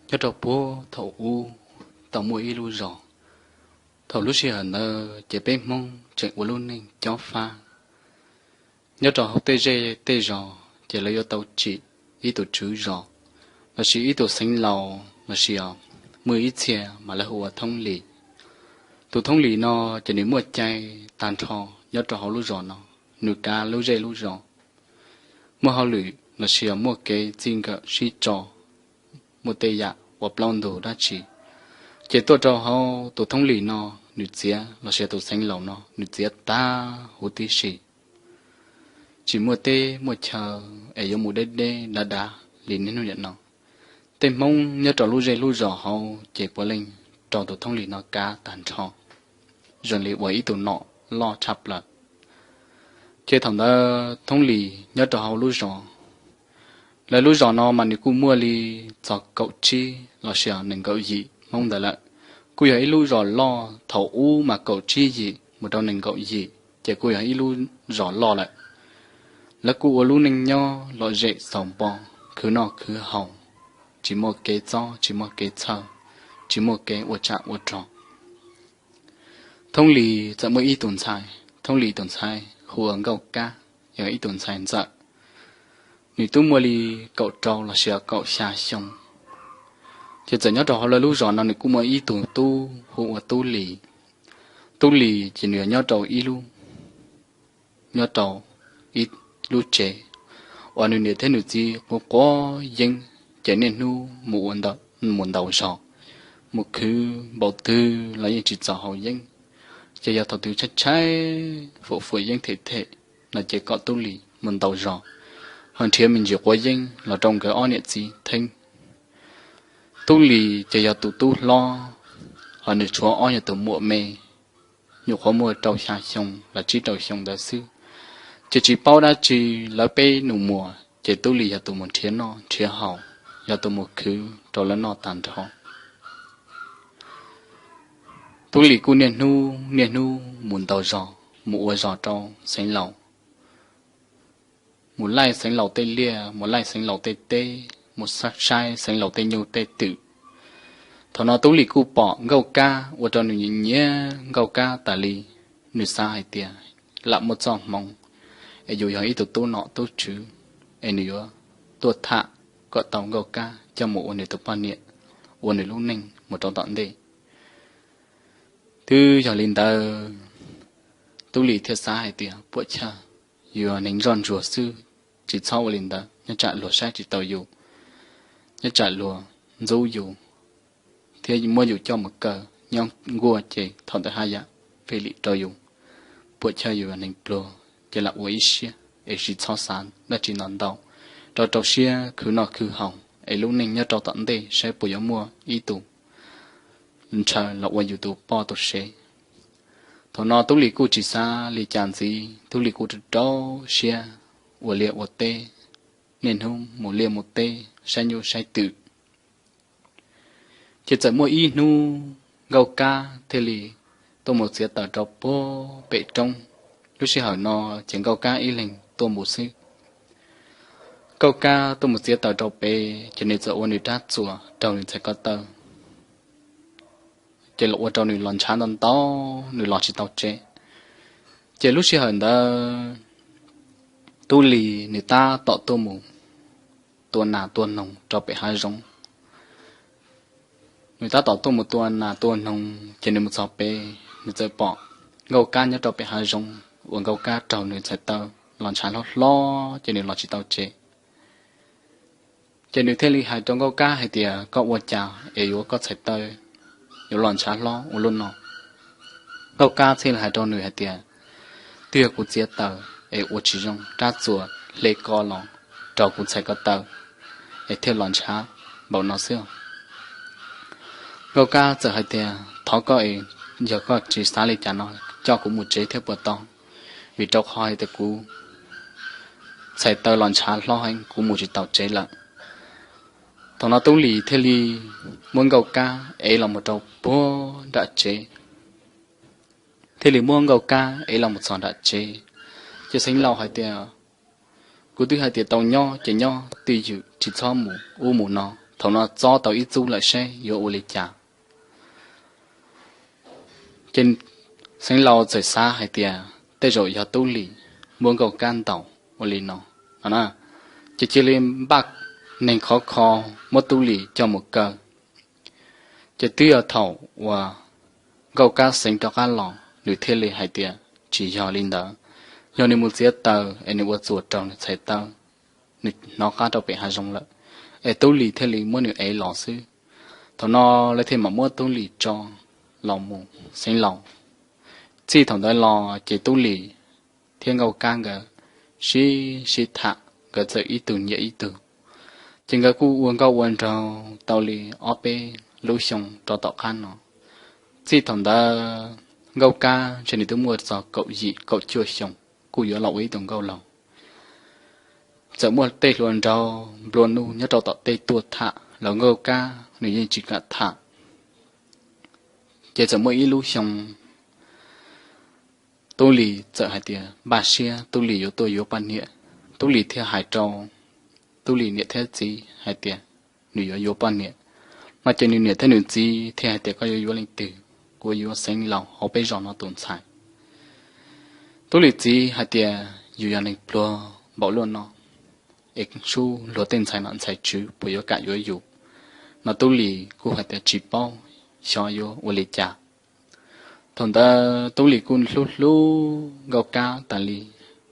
Nyob rau puag thaum ub tau muaj ib lub zos. Thaum lub sij hawm ntawd ces peb Hmoob tseem ua lub neej cob fab. Nyob rau hauv tej zej tej zos ces lawv yuav tau tsim ib tug tswv zos lossis ib tug xeev laus lossis muaj ib txhia mas lawv hu ua Thoob Lis. Tus Thoob Lis no ces nws muaj cai tag nrho nyob rau hauv lub zos no, nws kav lub zej lub zos, muaj hauj lwm lossis muaj kev txij nkawm sib tso, muaj tej yam ua plaub ntug dab tsi, ces tuaj rau hauv tus Thoob Lis no nws txiav lossis tus xeev laus no nws txiav tag huv tib si. Tsis muaj teb muaj chaw es yuav mus deb deb dav dav li niaj hnub niam no. Tej Hmoob nyob rau lub zej lub zos hauv ces puav leej rau tus Thoob Lis no kav tag nrho, zoo li ua ib tug nom loj tshaj plaws. Ces thaum ntawd Thoob Lis nyob rau hauv lub zos, lawv lub zos no mas nws kuj muaj li txog kaum tsib lossis nees nkaum yim Hmoob ntawd lawm. Kuj yog ib lub zos loj, thaum ub mas kaum tsib yim mus rau nees nkaum yim ces kuj yog ib lub zos loj lawm. Lawv kuj ua lub neej nyob lom zem xaus npo, khwv noj khwv haus, tsis muaj kev txob tsis muaj kev txhawj, tsis muaj kev ua tsam ua rog. Thoob Lis txawm muaj ib tug ntxhais, Thoob Lis tus ntxhais hu ua Nkauj Kab, yog ib tug ntxhais ntxawm. Nws twb muaj li kaum rau lossis kaum xya xyoo. Ces txawm nyob rau hauv lawv lub zos no nws kuj muaj ib tug tub hu ua Tub Lis. Tub Lis ces nws nyob rau ib lub, nyob rau ib lub tsev uas nws niam thiab nws txiv quav quav yeeb, ces niaj hnub mus ua ntawm, mus ntaus zog, mus khwv npaum twg los yeej tsis txaus haus yeeb. Ces yog thaum twg tshaib tshaib fuam fuam yeeb them them no ces kom Tub Lis mus ntaus zog, ho nrhiav me ntsis quav yeeb los rau nkawd ob niam txiv theeb. Tub Lis ces yog tus tub hlob, ho nws tshuav ob yog tus muam me, nyuam qhuav muaj rau xya xyoo los tsib rau xyoo ntawd xwb. Ces tsis paub dab tsi, lawv peb nus muag ces Tub Lis yog tus mus nrhiav noj nrhiav haus, yog tus mus khwv rau lawv noj tag nrho. Tub Lis kuj niaj hnub niaj hnub mus ntaus zog mus ua zog rau xeev laus, mus laij xeev laus tej liaj, mus laij xeev laus tej teb, mus saib xeev laus tej nyuj tej twm. Thaum no Tub Lis kuj pom Nkauj Kab ua rau nws nyiam nyiam Nkauj Kab tas li. Nws xav hais tias lam muaj txoj hmoov es yus yog ib tug tub nom tub tswv es nws yuav tuaj tham kom tau Nkauj Kab coj mus ua nws tus poj niam, ua nws lub neej mus rau tom ntej. Twb yog li ntawd, Tub Lis thiaj xav hais tias puam chawj, yus yog neeg zoj ntsuag xwb, tsis txhob ua li ntawd, nyob tsam luag saib tsis taus yus, nyob tsam luag ntxub yus thiab muab yus coj mus kaw nyob nkuaj ces thaum ntawd haj yam fej lim rau yus. Puam chawj yus yog neeg pluag ces lam ua ib siab es tsis txhob xav dab tsi ntau ntau, rau rau siab khwv noj khwv haus es lub neej nyob rau tom ntej saib puas yuav muaj ib tus ntshaw los ua yus tus poj tus sev. Thaum no Tub Lis kuj tsis xav li cas ntxiv, Tub Lis kuj rau rau siab ua liaj ua teb, niaj hnub mus liaj mus teb saib nyuj saib twm. Ces txawm muaj ib hnub Nkauj Kab thiaj li tuaj mus txiav taws rau puag pem roob. Lub sij hawm no ces Nkauj Kab ib leeg tuaj mus xwb. Nkauj Kab tuaj mus txiav taws rau pem ces nws txawm ua nws rab txuas raug nws txhais ko taw, ces los ua rau nws los ntshav ntau ntau, nws los tsis tau tsev. Ces lub sij hawm ntawd Tub Lis nws tab tom tuaj mus tua nas tua noog rau pem hav zoov. Nws tab tom tuaj mus tua nas tua noog ces nws mus txog pem, nws txawm pom Nkauj Kab nyob rau pem hav zoov uas Nkauj Kab raug nws txhais taw los ntshav hlob hlob ces nws los tsis tau tsev. Ces nws thiaj li hais rau Nkauj Kab hais tias, koj ua cas es yuav koj txhais taw yuav los ntshav hlob ua luaj no? Nkauj Kab thiaj li hais rau nws hais tias, twb yog kuv txiav taws es ua tsis zoo, rab txuas hle ko los raug kuv txhais ko taw es thiaj los ntshav npaum no xwb. Nkauj Kab txawm hais tias, thov koj es yog koj tsis xav li cas no, coj kuv mus tsev thiab puas tau, vim rau qhov hais tias kuv txhais taw los ntshav hlob heev, kuv mus tsis tau tsev lawm. Thaum no Tub Lis thiaj li muab Nkauj Kab ev los mus rau puag nram tsev, thiaj li muab Nkauj Kab ev los mus txog nram tsev. Ces xeev laus hais tias, kuv twb hais tias tau nyob ces nyob twj ywm, tsis txhob mus ub mus no, thaum no txob tau ib txub lawm seb yuav ua li cas. Ces Xeev Laus txawm xav hais tias tej zaum yog Tub Lis muab Nkauj Kab ntaus ua li no, ces cia li npaj neeg khov kho muab Tub Lis coj mus kaw. Ces twb yog thaum uas Nkauj Kab xeev rov qab los nws thiaj li hais tias tsis yog li ntawd, yog nws mus txiav taws es nws ua txuas raug nws txhais taw, nws hnov qab rau pem hav zoov lawm, es Tub Lis thiaj li muab nws ev los xwb. Thaum no lawv thiaj mam muab Tub Lis tso los mus Xeev Laus. Txij thaum ntawd los ces Tub Lis thiab Nkauj Kab nkawd sib sib tham, nkawd txawm ib tug nyiam ib tug. Ces nkawd kuj ua nkauj ua nraug tau li ob peb lub xyoo rau tom qab no. Txij thaum ntawd Nkauj Kab ntshe nws twb muaj txog kaum yim kaum cuaj xyoo, kuj yuav los ua ib tug nkauj laug. Txawm muaj tej hluas nraug nplua nuj nyob rau tom tej tuaj tham los Nkauj Kab nws yeej tsis kam tham. Ces txawm muaj ib lub xyoo Tub Lis txawm hais tias npaj siab Tub Lis yuav tuaj yuav poj niam. Tub Lis thiaj hais rau Tub Lis niam thiab txiv hais tias nws yuav yuav poj niam. No ces nws niam thiab nws txiv thiaj hais tias koj yuav yuav leej twg? Kuv yuav Xeev Laus hauv peb zos no tus ntxhais. Tub Lis txiv hais tias yus yog neeg pluag npaum luaj no es sub luag tej ntxhais nom ntxhais tswv puas yuav kam yuav yus? No Tub Lis kuj hais tias tsis paub, xyov yuav ua li cas. Thaum ntawd Tub Lis kuj hlub hlub Nkauj Kab tas li,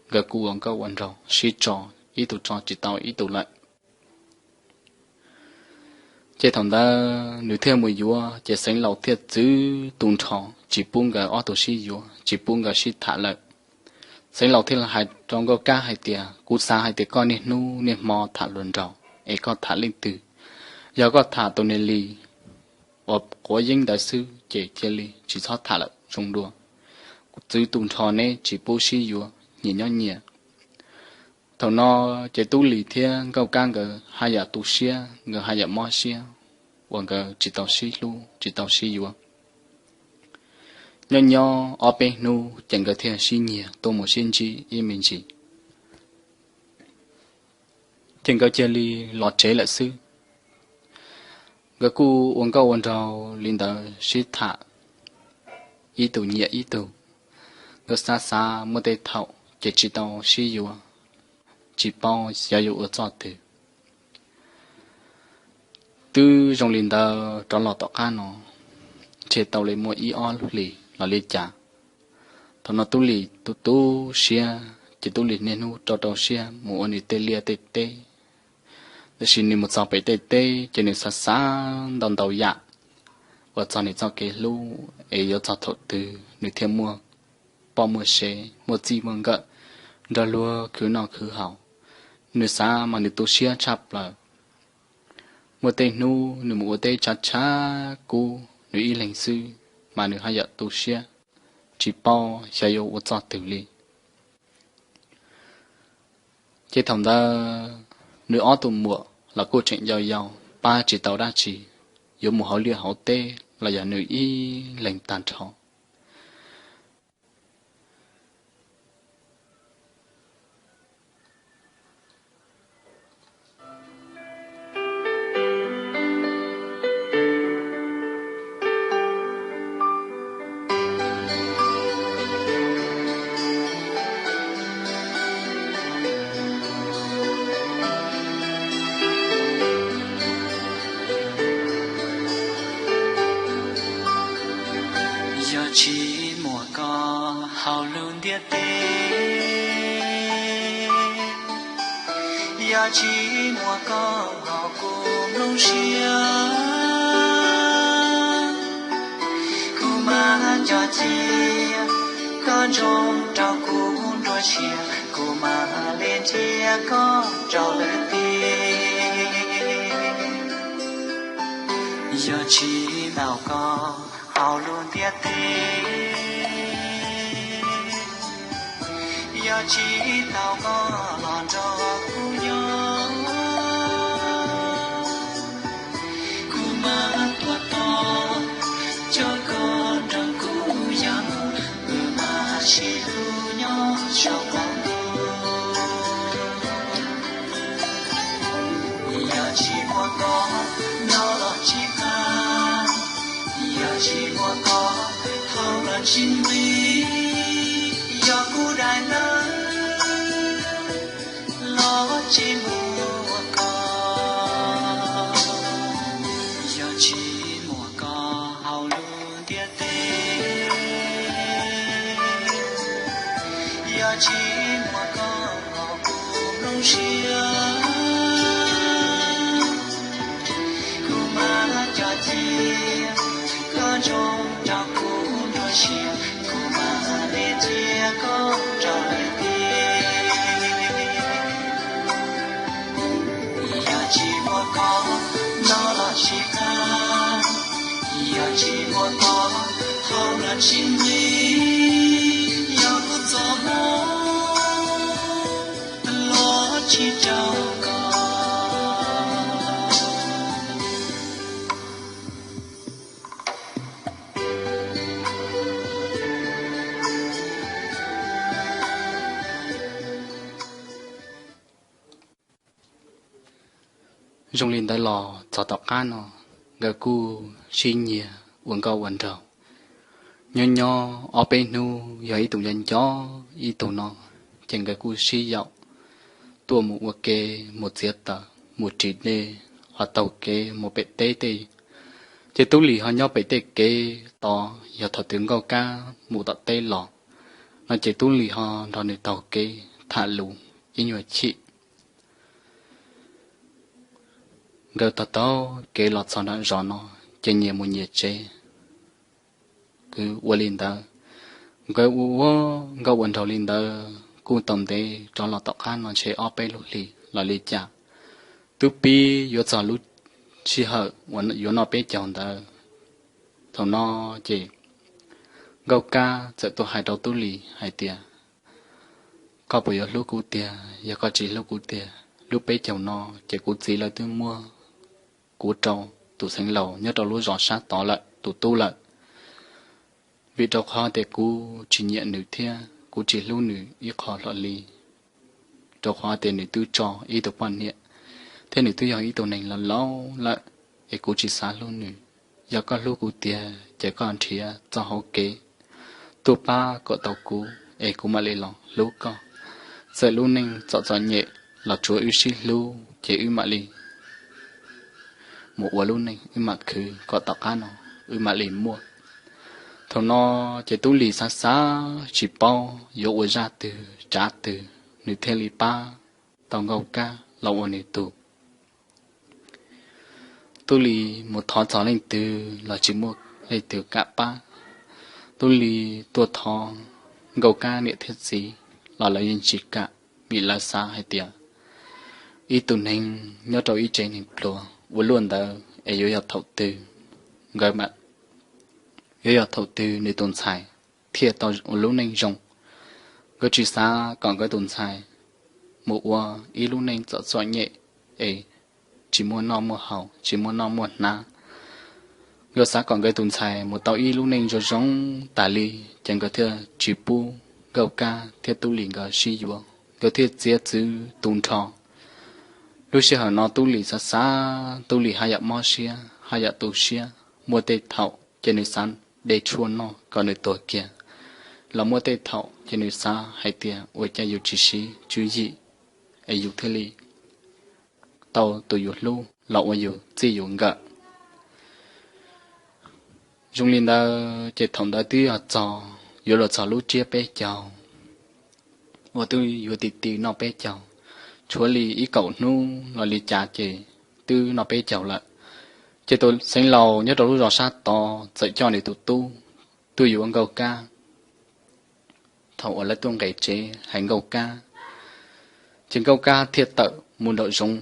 nkawd kuj ua nkauj ua nraug sib tso, ib tug tso tsis tau ib tug lawm. Ces thaum ntawd nws thiaj mus yuav, ces Xeev Laus thiaj txwv tu nrho tsis pub nkawd ob tug sib yuav, tsis pub nkawd sib tham lawm. Xeev Laus thiaj li hais rau Nkauj Kab hais tias kuv xav hais tias koj niaj hnub niaj hmo tham hluas nraug es koj tham leej twg? Yog koj tham tus niag Lis uas quav yeeb ntawd xwb ces cia li tsis txhob tham lawm zoo dua. Kuv txwv tu nrho neb tsis pub sib yuav, nyias nyob nyias. Thaum no ces Tub Lis thiab Nkauj Kab nkawd haj yam tu siab, nkawd haj yam mob siab uas nkawd tsis tau sib hlub tsis tau sib yuav. Nyob nyob ob peb hnub ces nkawd thiaj sib nyiag tuaj mus sib ntsib ib me ntsis. Ces nkawd cia li los tsev lawm xwb. Nkawd kuj ua nkauj ua nraug li ntawd sib tham, ib tug nyiam ib tug. Nkawd xav xav muaj tej thaum ces tsis tau sib yuav, tsis paub xyov yuav ua txoj twg. Twb zoo li ntawd rov los tom qab no, ntshe tau li muaj ib ob hlis los li cas. Thaum no Tub Lis tu tu siab ces Tub Lis niaj hnub rau rau siab mus ua nws tej liaj tej teb. Tab sis nws mus txog pem tej teb ces nws xav xav ntau ntau yam uas txog nws txoj kev hlub es yuav txog thaum twg nws thiaj muaj poj muaj sev, muaj txij muaj nkawm, nrog luag khwv noj khwv haus. Nws xav mas nws tu siab tshaj plaws. Muaj tej hnub nws mus ua teb tshav tshav kub nws ib leeg xwb, mas nws haj yam tu siab, tsis paub xyov yuav ua txoj twg li. Ces thaum ntawd nws ob tug muam los kuj tseem yau yau, pab tsis tau dab tsi, yuav mus hauv liaj hauv teb los yog nws ib leeg tag nrho. Yog tsis muaj koj hauv lub ntiaj teb, yog tsis muaj koj hauv kuv nplooj siab, kuv mam cog cia koj ntsoov rau kuv nruab siab, kuv mam li nrhiav koj rau lwm tis. Yog tsis tau koj hauv lub ntiaj teb, yog tsis tau koj los nrog kuv nyob, kuv mam tuag tod, coj koj nrog kuv ya mus, wb mam sib hlub nyob saum qaum ntuj. Yog tsis muaj Koj no los tsis qab, yog tsis muaj koj, hauv los tsis nqig, yog kuv daim ntawv los tsis muaj koj, yog tsis muaj koj hauv lub ntiaj teb, yog tsis muaj koj los kuv zoo siab. Kuv mam coj cia koj nrog rau kuv nruab siab, kuv mam li cia koj rau lwm tiam. Yog tsis muaj koj no los tsis qab, yog tsis muaj koj hauv los tsis nqig, yog kuv txoj hmoo los tsis rau koj. Zoo li ntawd los txog tom qab no, nkawd kuj sib nyiag ua nkauj ua nraug. Nyob nyob ob peb hnub yog ib tug nco nco ib tug no, ces nkawd kuj sib yaum tuaj mus ua ke, mus txiav taws, mus ris dej, ho taug kev mus pem teb tej. Ces Tub Lis ho nyob pem tej kev tod, yog thaum twg Nkauj Kab mus tom teb los no ces Tub Lis ho nrog nws taug kev tham lus ib nyuag chim. Nkawd taug taug kev los txog nram zos no, ces nyias mus nyias tsev. Kwv ua li ntawd, nkawd ua ua nkauj ua nraug li ntawd kuj tau ntev rov los tom qab no ntshe ob peb lub hlis los li cas, twb pib yuav txog lub sij hawm uas yuav noj peb caug ntawd. Thaum no ces Nkauj Kab txawm tuaj hais rau Tub Lis hais tias, koj puas yuav hlub kuv tiag? Yog koj tsis hlub kuv tiag, lub peb caug no ces kuv txiv lawv twb muab kuv rau tus xeev laus nyob rau lub zos sab tod lawm tus tub lawm. Vim rau qhov tias kuv tsis nyiam nws thiab kuv tsis hlub nws ib qho hlo li, rau qhov tias nws twb tso ib tug poj niam, thiab nws twb yog ib tug neeg laus laus lawm, es kuv tsis xav hlub nws. Yog koj hlub kuv tiag ces koj nrhiav txoj hauv kev tuaj pab kom tau kuv es kuv mam li los hlub koj. Txawm lub neej txom txom nyem los tsuav wb sib hlub ces wb mam li mus ua lub neej, wb mam khwv kom tom qab no wb mam li muaj. Thaum no ces Tub Lis xav xav tsis paub yuav ua zaj twg tsav twg, nws thiaj li pab tau Nkauj Kab los ua nws tus. Tub Lis mus thov txog leej twg los tsis muaj leej twg kam pab. Tub Lis tuaj thov Nkauj Kab niam thiab txiv los lawv yeej tsis kam, vim lawv xav hais tias ib tug neeg nyob rau ib tsev neeg pluag ua luaj ntawd es yuav yog thaum twg, nkawd yuav yog thaum twg nws tus ntxhais thiaj tau ua lub neej zoo. Nkawd tsis xav kom nkawd tus ntxhais mus ua ib lub neej txom txom nyem es tsis muaj noj muaj haus, tsis muaj noj muaj hnav. Nkawd xav kom nkawd tus ntxhais mus tau ib lub neej zoo zoo tas li, ces nkawd thiaj tsis pub Nkauj Kab thiab Tub Lis nkawd sib yuav, nkawd thiaj txiav txwv tu nrho. Lub sij hawm no Tub Lis xav xav, Tub Lis haj yam mob siab, haj yam tu siab. Muaj tej thaum ces nws xav de tshuaj noj kom nws tuag kiag, los muaj tej thaum ces nws xav hais tias ua cas yus tsis siv tswv yim es yus thiaj li tau tus yus hlub los ua yus txij yus nkawm. Zoo li ntawd ces thaum ntawd twb yog txog, yuav luag txog lub tsiab peb caug uas twb yuav ti ti noj peb caug, tshuav li ib kaum hnub los li cas ces twb noj peb caug lawm. Ces tus xeev laus nyob rau lub zos sab tod txawm coj nws tus tub tuaj yuav Nkauj Kab. Thaum uas lawv tuaj nqes tsev hais Nkauj Kab, ces Nkauj Kab thiaj tawm mus nraum zoov.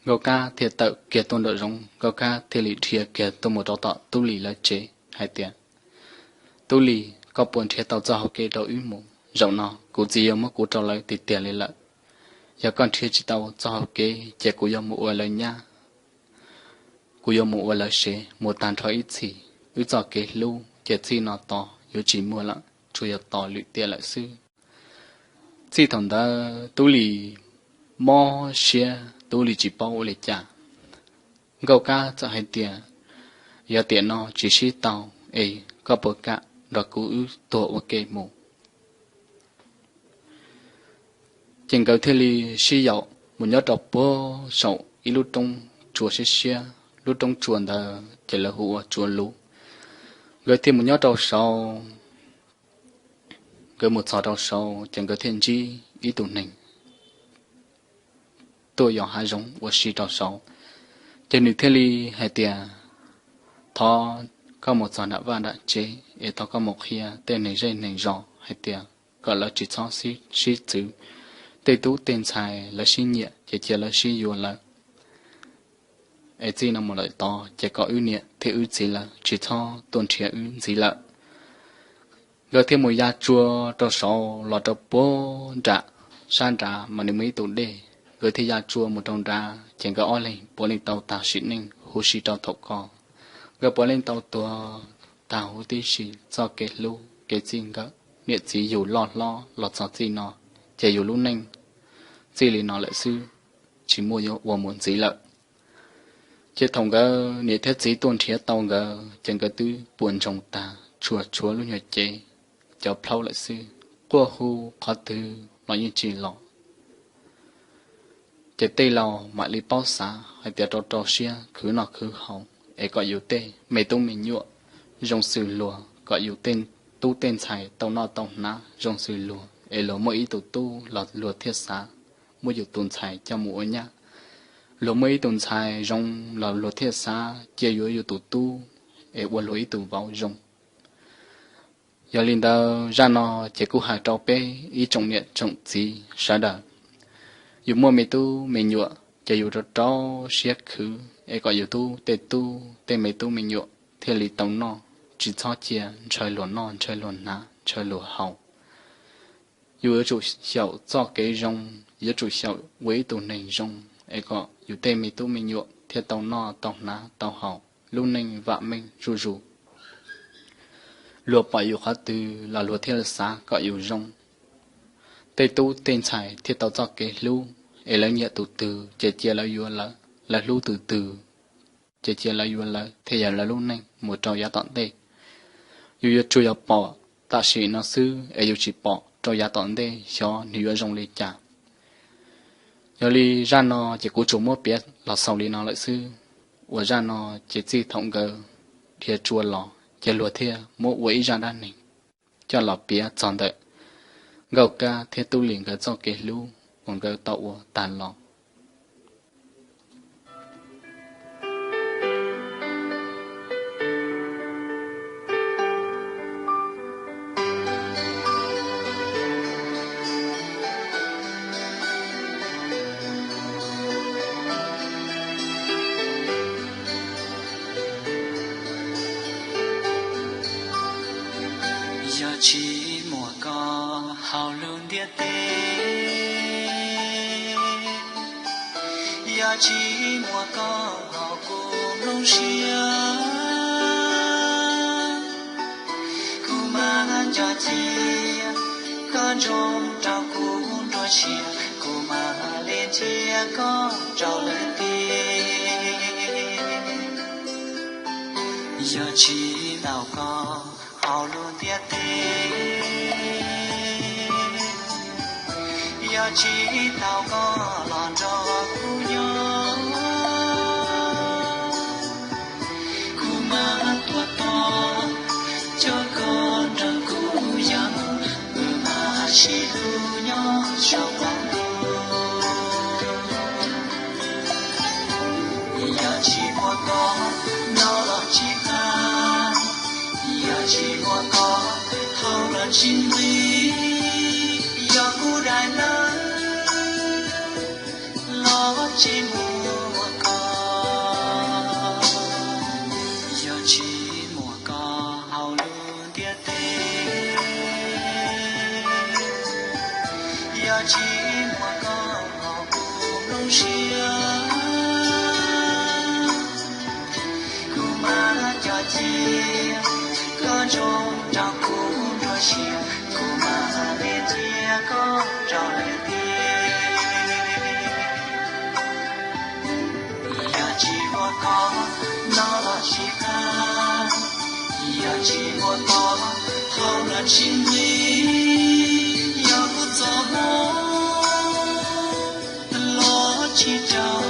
Nkauj Kab thiaj tawm kiag tuaj nraum zoov, Nkauj Kab thiaj li dhia kiag tuaj mus rau tom Tub Lis lawv tsev hais tias, Tub Lis, koj puas nrhiav tau txoj hauv kev rau wb mus? Zaum no kuv txiv yuav muab kuv rau lawv tiag tiag li lawm. Yog koj nrhiav tsis tau txoj hauv kev ces kuv yuav mus ua lawv nyab, kuv yuav mus ua lawv sev mus tag nrho ib txhis. Wb txoj kev hlub ces txij no tos yuav tsis muaj lawm, tsuas yog tos lwm tiam lawm xwb. Txij thaum ntawd Tub Lis mob siab tub li tsis paub ua li cas. Nkauj Kab txawm hais tias, Yog tiam no tsis sib tau, es koj puas kam nrog kuv wb tuag ua ke mus? Ces nkawd thiaj li sib yaum mus nyob rau puag saum ib lub roob tsua siab siab. Lub roob tsua ntawd ces lawv hu ua Tsua Luv. Nkawd thiaj mus nyob rau saud, nkawd mus txog rau saud ces nkawd thiaj ntsib ib tug neeg tuaj yos hav zoov ua si rau saud. Ces nws thiaj li hais tias, Thov koj mus txog nram vaj nram tsev es thov koj mus qhia tej neeg zej neeg zos hais tias kom lawv tsis txhob sib txwv. Tej tub tej ntxhais lawv sib nyiam ces cia lawv sib yuav lawm, es txij no mus lawm tod ces kom wb niam thiab wb txiv lawv tsis txhob tuaj nrhiav wb ntxiv lawm. Nkawd thiaj mus ya tsua rau saud los rau puag nram, sab nrad mas nws muaj ib tug dej. Nkawd thiaj ya tsua mus rau nrad ces nkawd ob leeg puav leej tau tag sim neej huv si rau thaum ko. Nkawd puav leej tau tuag tag huv tib si. Txoj kev hlub kev txij nkawm niam txiv yug loj hlob los txog txij no, ces yus lub neej txij li no lawm xwb, tsis muaj yuav ua mus ntxiv lawm. Ces thaum nkawd niam thiab txiv tuaj nrhiav tau nkawd ces nkawd twb puas ntsoog tag, tsuas tshuav lub nyuag cev cov plhaub lawm xwb, quaj hu qhov twg los yeej tsis los. Ces tej laus mam li paub xav hais tias rau rau siab khwv noj khwv haus es kom yus tej me tub me nyuam zoo xws luag, kom yus tej tub tej ntxhais tau noj tau hnav zoo xws luag es luag muaj ib tug tub los luag thiaj xav muab yus tus ntxhais coj mus ua nyab. Luag muaj ib tus ntxhais zoo los luag thiaj xav cia yuav yus tus tub es ua luag ib tug vauv zoo. Yog li ntawd zaj no ces kuj hais rau peb ib tsoom niam tsoom txiv sawv daws, yus muaj me tub me nyuam ces yus rau rau siab khwv es kom yus tub tej tub tej me tub me nyuam thiaj li tau noj, tsis txhob cia ntshaw luag noj ntshaw luag hnav ntshaw luag haus. Yus yuav tsum xyaum txoj kev zoo, yuav tsum xyaum ua ib tug neeg zoo es kom yus tej me tub me nyuam thiaj tau noj tau hnav tau haus lub neej vam meej zuj zus. Luag pom yus qhov twg los luag thiaj xav kom yus zoo. Tej tub tej ntxhais thiaj tau txoj kev hlub, es lawv nyiam tus twg ces cia lawv yuav lawv, lawv hlub tus twg ces cia lawv yuav lawv thiaj yog lawv lub neej mus rau yav tom ntej. Yus yuav tsum yog pom tam sim no xwb es yus tsis pom rau yav tom ntej xyov nws yuav zoo li cas. Yog li zaj no ces kuv tsuas muab piav los xaus li no lawm xwb. Uas zaj no ces txij thaum nkawd dhia tsua los ces luag thiaj muab ua ib zaj dab neeg coj los piav txog ntawm Nkauj Kab thiab Tub Lis nkawd txoj kev hlub uas nkawd tau ua tag los. Yog tsis muaj koj hauv lub ntiaj teb, yog tsis muaj koj hauv kuv nplooj siab, kuv mas nco cia koj ntsoov rau kuv nruab siab, kuv mas lim cia koj rau lwm tiam. Yog tsis tau koj hauv lub ntiaj teb, yog tsis tau koj los nrog kuv nyob, kuv mas tuag to coj koj nrog kuv yos, kuv mas sib hlub nyob saum qaum ntuj. Yog tsis muaj koj noj los tsis qab, yog tsis muaj koj haus los tsis nqig, yog kuv daim ntawv los tsis muaj koj, yog tsis muaj koj hauv lub ntiaj teb, yog tsis muaj koj hauv kuv nplooj siab, kuv mas nco cia koj ntsoov rau kuv nruab siab, kuv mas lim cia koj rau lwm tiam. Tsis nqis yog kuv txoj hmoov los tsis rau